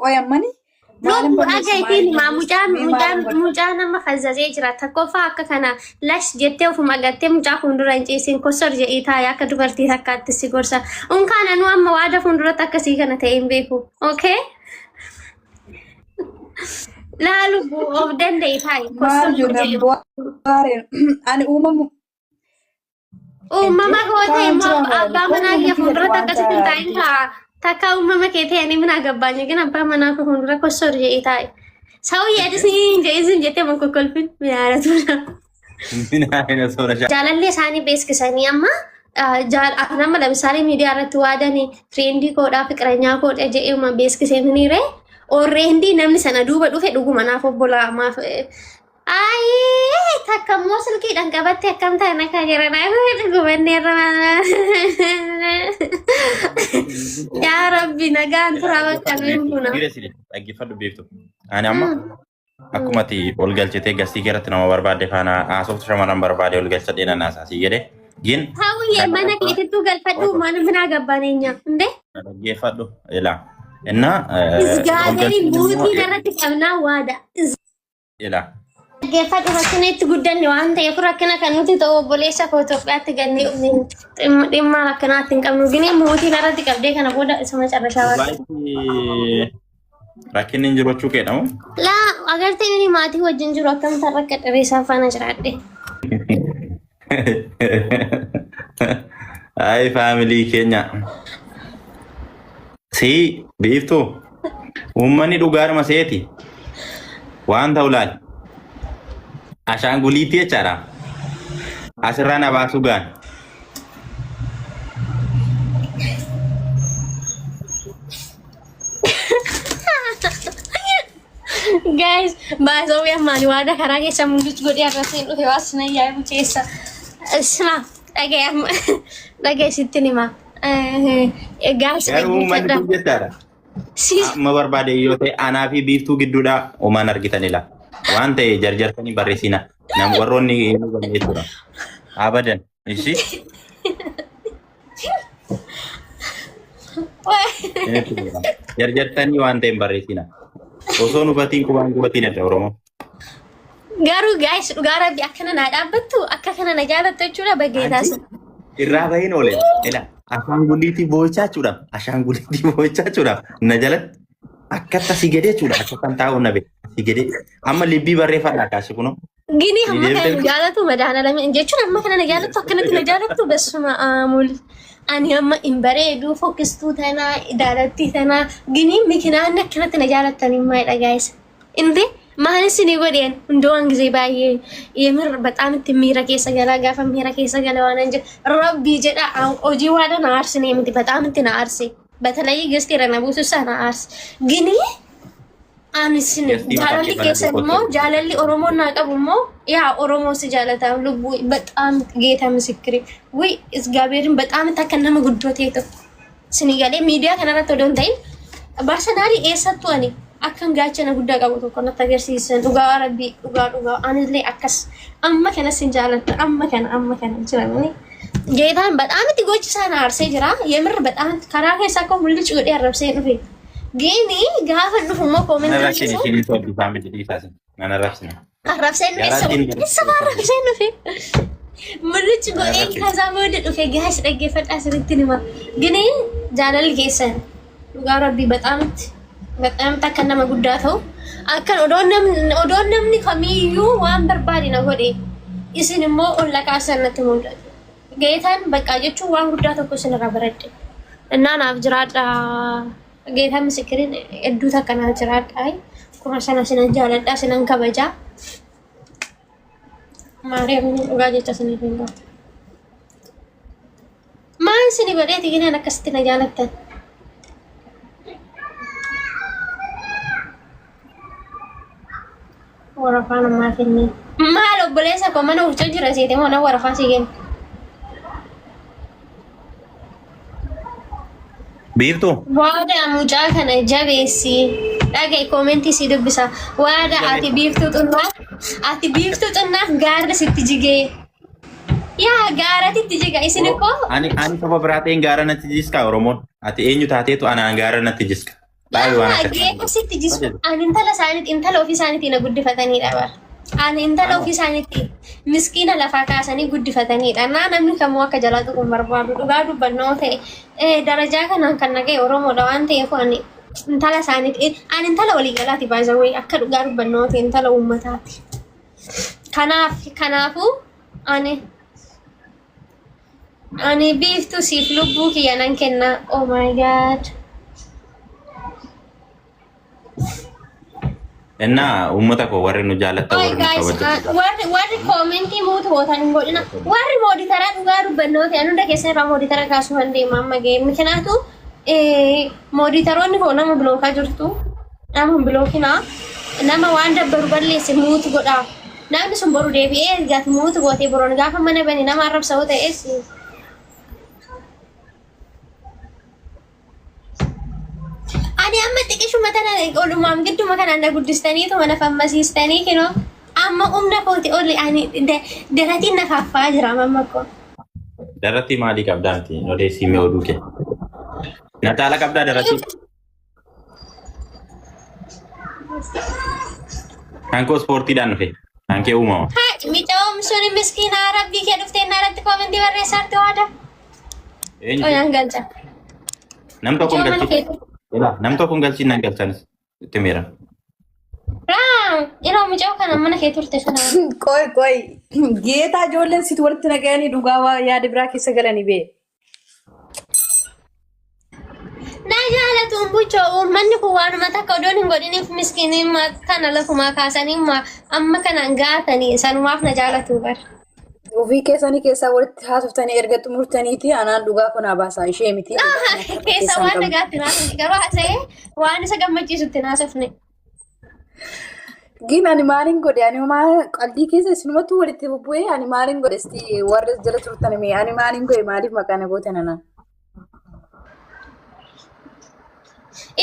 Qoy ammani maalin Lubbu balleesse dhaga maalin ittiin himaa balleesse mucaan mee mucaan maalin godhe? mucaa nama fazzazee jira. Tokkoffaa akka kana lash jettee ofuma gattee mucaa fuuldura hin ciisin kosor jedhii taa'i akka dubartii takkaatti si gorsa. Unkaan anuu amma waada fuulduratti akkasii kana ta'e hin beeku. Okay? Laa lubbu of danda'i taa'i Maal kosor jennan jedhi. bu'aareen ani uumamu Uumama koo ta'e Kaan immoo jira maali? abbaa manaa Koomuu kee miti fuulduratti waan akkasitti hin taa'in kaa. Takka uumama kee ta'e ani mana gabbaanye gin abbaa manaa koo fuuldura kosor jedhii taa'i. Sawiyya isin jedhin jettee man kokkolfin miyaara tuula. Minaayina soora Jaalallee isaanii beeksisanii amma nama ለምሳሌ miidiyaa irratti waadani friendii koodhaa fiqiranyaa koodha jedhee uma beeksisee miniire already namni sana duuba dhufe dhuguma naaf obbolaa maaf ayii takka immoo silkiidhaan qabatte akkam taana akka jiran dhugumanneerra yaa rabbi nagaan turaa bakka nuyi buna. Dhaggeeffadhu beektu. Ani amma akkuma ati ol galchitee gastii keerratti nama barbaadde faana haasoftu shamarran barbaade ol galchadhee nan haasaa sii jedhe. Gin Hawwiye mana keetittuu galfadhu mana minaa gabbaneenya እንዴ dhaggeeffadhu ilaa. Innaa ol Izgaaberi galchitee muutii irratti qabnaa waada. ilaa. Dhaggeeffadhu rakkina itti guddanne waan ta'eef rakkina kan nuti ta'u obboleessa koo Itoophiyaatti gannee dhimma dhimma rakkinaatti hin qabnu. Gini mootii irratti qabdee kana booda isuma carrashaa waan. Dubaayitti rakkinni hin jiru jechuu keedhamu. Laa agartee inni maatii wajjin jiru akkamitti rakka dheeressaa faana jiraadhe. Ay faamilii keenya. Si biiftuu uummanni dhugaadhuma seeti. Waan ta'u laal. Ashaanguliitii jechaadha. Asirraa na baasuu gaan. Guys, baasoo ammaan waada karaa keessa mul'is godhee arraseen dhufe waas na yaa'ibu keessa. Isma dhagee amma dhagee sittin hima. Guys, Garuu uummanni dhaggeeffadha. kun jechaadha. Si Amma barbaade yoo ta'e anaa fi biiftuu gidduudha uumaan argitanidha. Waan ta'e jarjartanii barreessina. Nam warroonni nu galle jechuudha. Abadan. Ishi. Jarjartanii waan ta'e hin barreessina. Osoo nu batiin qubaan gubatiin adda Oromoo. Garuu guys dhugaa rabbi akkana naa dhaabbattu akka kana na jaalattu jechuudha bageetaas. Irraa bahin oole. Ila ashaanguliitii boo'ichaa jechuudha. Ashaanguliitii boo'ichaa jechuudha. Na jalatti akka tasii gadee jechuudha. Akka kan taa'u na beeku. Asii gadee. Amma libbii barreeffadhaa kaasi kunoo. Gini hamma kana Deemtee nu jaalatu madaala jechuun amma kana na jaalattu akkanatti na jaalattu basuma aamul. Ani amma hin bareedu fokkistuu tanaa daalattii tanaa gini mikinaan akkanatti na jaalattan hin maayidha gaayis. Inte maal isinii godheen hundoo waan gisee baay'ee yemir በጣም itti miira keessa galaa gaafa miira keessa gala waan an jedhu rabbii jedha hojii waan na aarsine miti በጣም itti na aarse በተለይ ገስቴራ na buusu isaa na aarse gini ani isin Gastii mataa jaalalli kee banadhu keessan immoo kottu. jaalalli Oromoon naa qabu immoo yaa Oromoo si jaalata lubbuu በጣም ጌታ ምስክሬ ወይ እግዚአብሔርን በጣም takka nama guddoo ta'e tokko isinii galee miidiyaa kanarratti odoo hin ta'in barsanaalii eessattuu ani akkan gaachana guddaa qabu tokko natti agarsiisan dhugaa rabbii dhugaa dhugaa anillee akkas amma kana sin jaaladha amma kana amma kana jiramani geetaan በጣም itti gochi isaa na aarsee jira የምር በጣም karaa keessaa akka mul'icu godhee arrabsee dhufe Gini gaafa dhufu immoo Nan koomentii arrabsine keessa isheen sobdi faamilii dhiisaas. Nan arrabsine. arrabseen dhufe Garaattiin eessa arrabseen dhufe mul'ichi Nan godhee arrabsine. kasaa booda dhufe gaas dhaggeeffadhaa sirriitti nima. Gini jaalalli keessan dhugaa rabbii baxaamtti baxaamtti akka nama guddaa ta'u akkan odoon namni kamiiyyuu waan barbaade na godhe isin immoo olla kaasan natti mul'atu. Geetaan baqqaa jechuun waan guddaa tokko isinirraa baradhe. Innaa naaf jiraadhaa. Geetaan misikiriin hedduu takka naaf jiraadhaa. Akkuma sana sinan jaaladhaa sinan kabajaa. Maariyaam dhugaa jecha isiniif hin qabu. Maal isinii godheeti ginaan akkasitti na jaalattan? Warafaa namaa kennee. Maal obboleessa koo mana ufcoo jira seete moo na warafaa si kenna? Biiftuu. Waada mucaa kana jabeessi. Dhaga'i koomentii si dubbisa. Waada ati biiftuu xunnaaf ati biiftuu xunnaaf gaarri sitti jigee. Yaa gaarati itti jiga isin ikkoo Ani saba biraa ta'een gaara natti jiska Oromoon. Ati eenyu taateetu anaan gaara natti jiska. Dhaabi waan Laa akkasii. geeqa sitti jisu. Ani intala isaaniitti intala ofii isaaniitti na guddifatanidha bara. Ani intala ofii isaaniitti miskiina lafaa kaasanii guddifatanidha. Naa namni kamuu akka jalaa tuqu hin barbaadu. Dhugaa dubbannoo ta'e darajaa kanaan kan na ga'e Oromoodha waan ta'eef ani intala isaaniitti ani intala waliigalaati baay'ee akka dhugaa dubbannoo ta'e intala uummataati. Kanaaf kanaafuu ani ani biiftuu siif lubbuu kiyya nan kenna. Oh my God. Innaa uummata koo warri nu jaallattan Oi warri nu guys, kabajjan. warri koomentii muutu gootan hin godhina. Warri mooditaraa dhugaa dubbannoo ta'an hunda keessa irraa mooditara kaasuu kan deema amma ga'e. Mikinaatu mooditaroonni koo nama bilookaa jirtu. Nama hin bilookinaa. Nama waan dabbaru balleesse muutu godhaa. Namni sun boru deebi'ee ergaati muutu gootee boron gaafa mana bane nama arrabsa yoo ta'es Ani amma xiqishuma tana olumaam gidduma kanaan na guddistaniitu mana fammasiistanii kinoo amma humna kooti oli ani daratiin na faaffaa jira amma koo. Daratii maalii qabdaa miti? Odeessii mee oduu kee. Nataala qabdaa daratii? Kan koo ispoortiidhaan dhufe. Kan kee uumama. Haa micoom suni miskiinaa rabbii kee dhuftee naarratti koomentii barreessaarti waada. Eenyu? Oyaan galcha. Nam tokko hin Micoom mana galchin. keetti. Ilaa, nam tokko hin galchin nan galchanis. Itti miira. Raa yeroo mucoo kana mana kee turte sana. Qoy qoy geetaa ijoolleen sitti walitti naqanii dhugaa waa yaada biraa keessa galanii bee. Na jaalatuun buchoo uummanni kun waanuma takka odoon hin godhiniif miskiiniin kana lafumaa kaasanii amma kanaan gaatanii sanumaaf na jaalatu bar. Ofii keessanii keessaa walitti haasoftanii erga xumurtaniiti anaan dhugaa kun baasaa ishee miti. Keessa waan nagaatti naasofne garuu haasa'ee waan isa gammachiisutti naasofne. Gin ani maalin godhe ani homaa qalbii keessa isinumatu walitti bubbu'ee ani maalin godhe isti warra jala turtan mee ani maalin godhe maaliif maqaa na gootan anaan.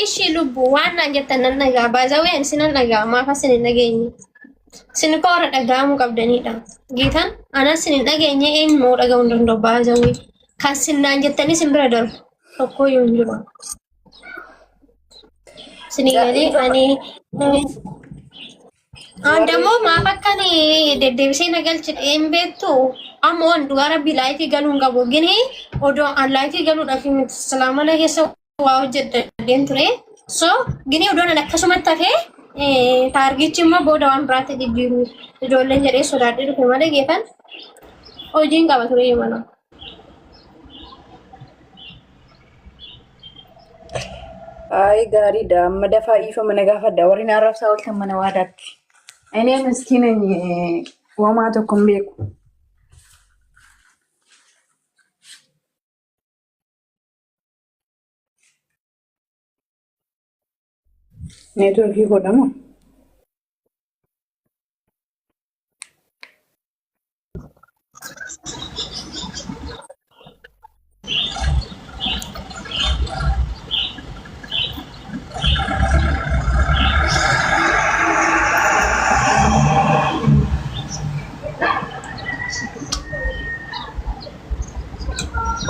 Ishii lubbu waan naan jettan nan dhagaa baazawee ani sinan dhagaa maaf asin hin dhageenye. Sin koo warra dhaga'amuu qabdanidha. Geetan anas sin hin dhageenye eenyumoo dhaga'uu hin danda'u baazawee. Kan sin naan jettanii sin bira darbu tokkoyyuu hin jiru. Sinii galee ani An ደግሞ maaf akkan deddeebisee na galche hin beektu amma waan dhugaa rabbii laayifii galuu hin qabu gini odoo an laayifii galuudhaaf miti silaa mana keessa waa hojjedheen ture so gini odoon an akkasumatti hafee taargichi immoo booda waan biraatti jijjiiru ijoolleen jedhee sodaadhee dhufe malee geetan hojiin qaba ture mana. Ay gaariidha amma dafaa ifa mana gaafadha warri na arrabsaa ooltan mana waadaatti. Inni miskiina homaa tokko hin beeku. Neetwoorkii godhama.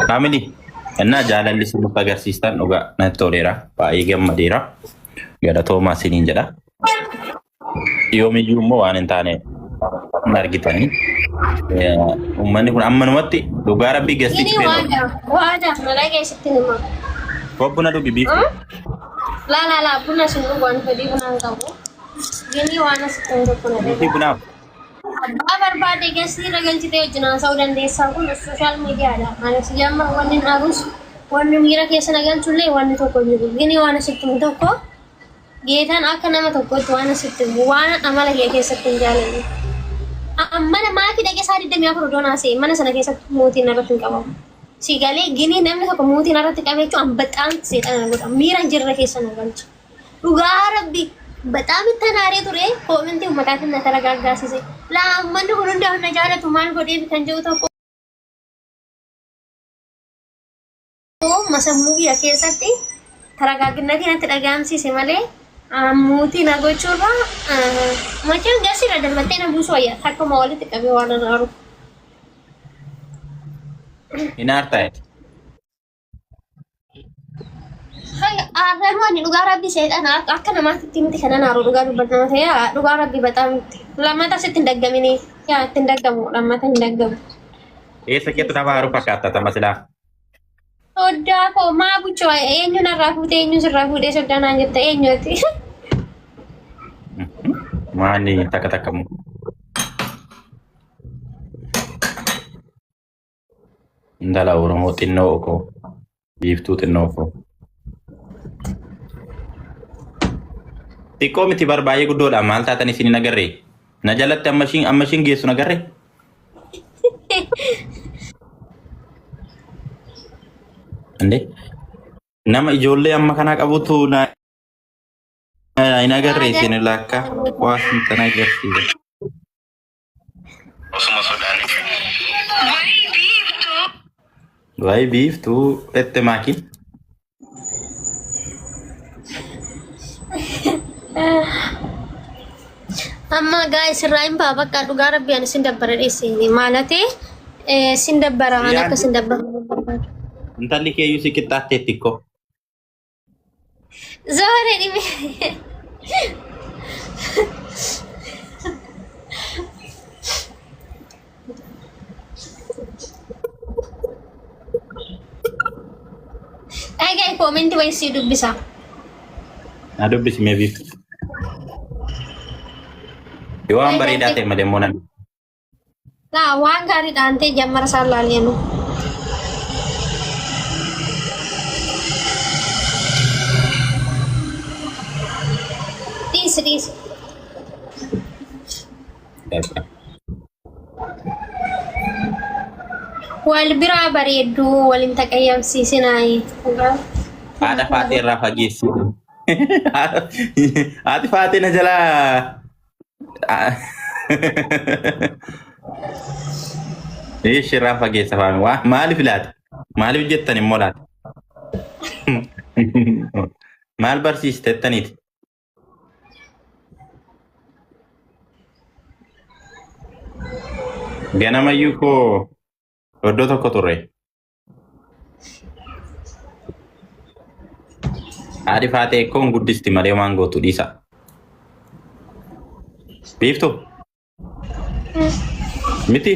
Family. Innaa jaalalli isin nutti agarsiistan dhugaa natti toleera. Baay'ee gammadeera. Galatoomaa isiniin jedha. Yoomiyyuu immoo waan hin taane hin argitanii. Uummanni kun ammanumatti dhugaa rabbii gastii Ini cufee waada waada na dhageessitti nima. Buna dhugi biiftu. Laa laa laa buna sun dhugu ani fedhii bunaa hin qabu. Gini waan asitti hin tokko na Biiftii dhagaa. bunaaf. Abbaa barbaade gastii irra galchitee wajjin haasa'uu dandeessaa kun sooshaal miidiyaadha. Ani si jamma wanni hin dhaabus wanni miira keessa na galchullee wanni tokko hin jiru. Gini waan asitti hin tokko Geetaan akka nama tokkootti waan asitti himu waan amala kee keessatti hin jaalanne. Mana maakii dhaqee isaa 24 odoon haasa'e mana sana keessatti mootiin narratti hin qabamu. Si galee ginii namni tokko mootiin narratti qabee jechuun an baxaam seexana na godha. Miira hin jirre keessa na galcha. Dhugaa rabbi baxaam itti anaaree ture koomentii uummataatiin na taragaaggaasise. Laa uummanni kun hundi na jaalatu maal godheef kan jedhu tokko. Sammuu kiyya keessatti taragaaginnatii natti dhaga'amsiise malee muutii na gochuurra machaan gasirra darbattee na buusu wayya takkuma walitti qabee waan na aaru. Hin aartaa? Aarranu ani dhugaa rabbi seexana akka namaatti miti kanan aaru dhugaa dubbannaa ta'e dhugaa rabbi baxaam lammata sitti hin daggamini yaa itti hin daggamu lammata hin daggamu. Eessa keetti nama haaruu fakkaata tama silaa? Soddaa koo maa buchoo eenyu narraa fuutee eenyu sirraa fuudhee soddaa naan jetta eenyu ati? Maani takka takka mu. Intala Oromoo xinnoo koo. Biiftuu xinnoo koo. Xiqqoo miti bar baay'ee guddoodha. Maal taatan isin hin agarree? Na jalatti amma ishiin geessu hin agarree? Inde nama ijoollee amma kanaa qabutu na hin agarree isin lakka waa sin agarsiisa. Osuma sodaanif. Waa'ee biiftuu ette maakiin. Amma guys irraa hin ba'a bakka dhugaa rabbi ani sin dabbara dhiyeesse maalatee sin dabbara ani akka sin dabbara barbaadu. Intalli keeyyuu si qixxaatteetti ikkoo. Zoore dhibee. Dhaga'i koomentii wayii sii dubbisa. Na dubbisi mee biiftu. Yoo waan bareedaa ta'e malee immoo nan. Laa waan gaarii dhaantee jammara isaan laaleenu. Dhiisi dhiisi. Wal biraa bareedduu waliin taqayyamsiisinaayi. Haadha faatee irraa fageessi. Haati faatee na jalaa. Ishee irraa fageessa faami. Waa maaliif laata? Maaliif jettan immoo laata? Maal barsiiste jettaniiti? Ganamayyuu koo iddoo tokko turre. Haadhi faatee koon guddisti malee waan gootu dhiisa. Biiftu miti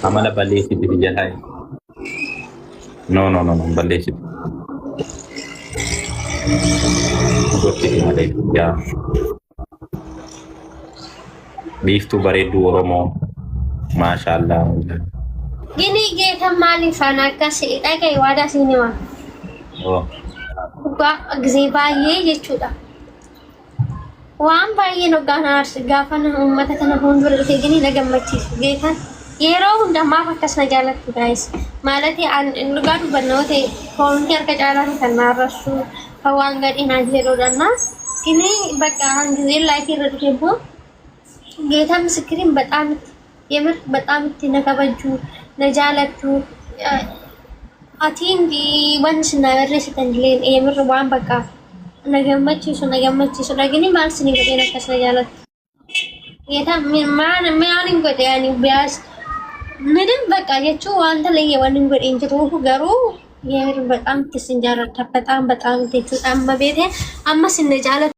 amala balleessiti biyya taa'e. No no no no balleessiti. Gorsiti malee yaa biiftuu bareedduu Oromoo maashaallah. Gini geetan maaliif ana akkas dhaga'i waadaa siin hima. Oh. Dhugaa gisee baay'ee jechuudha. Waan baay'een hoggaan aarsu gaafa na uummata kana fuuldura dhufe gini na gammachiisu geetan yeroo hunda maaf akkas na jaallattu guys maalati an dhugaa dubbanna yoo ta'e koomti harka caalaan kan na arrabsu kan waan gadhee naan jedhudha na gini bakka an giseen laayifii irra dhufe immoo geetaa misikiriin በጣም የምር በጣም itti na kabaju na jaalattu atiin wanni isin naa barreessitan illee የምር waan bakka na gammachiisu na gammachiisu dhagini maal isin godheen akkas na jaalattu ጌታ maal maal hin godhe ani biyaas ምንም በቃ jechuun wanta leyye waan hin godhe hin jiru garuu የምር በጣም isin jaaladha በጣም በጣም jechuudha amma beete amma isin na jaalattu.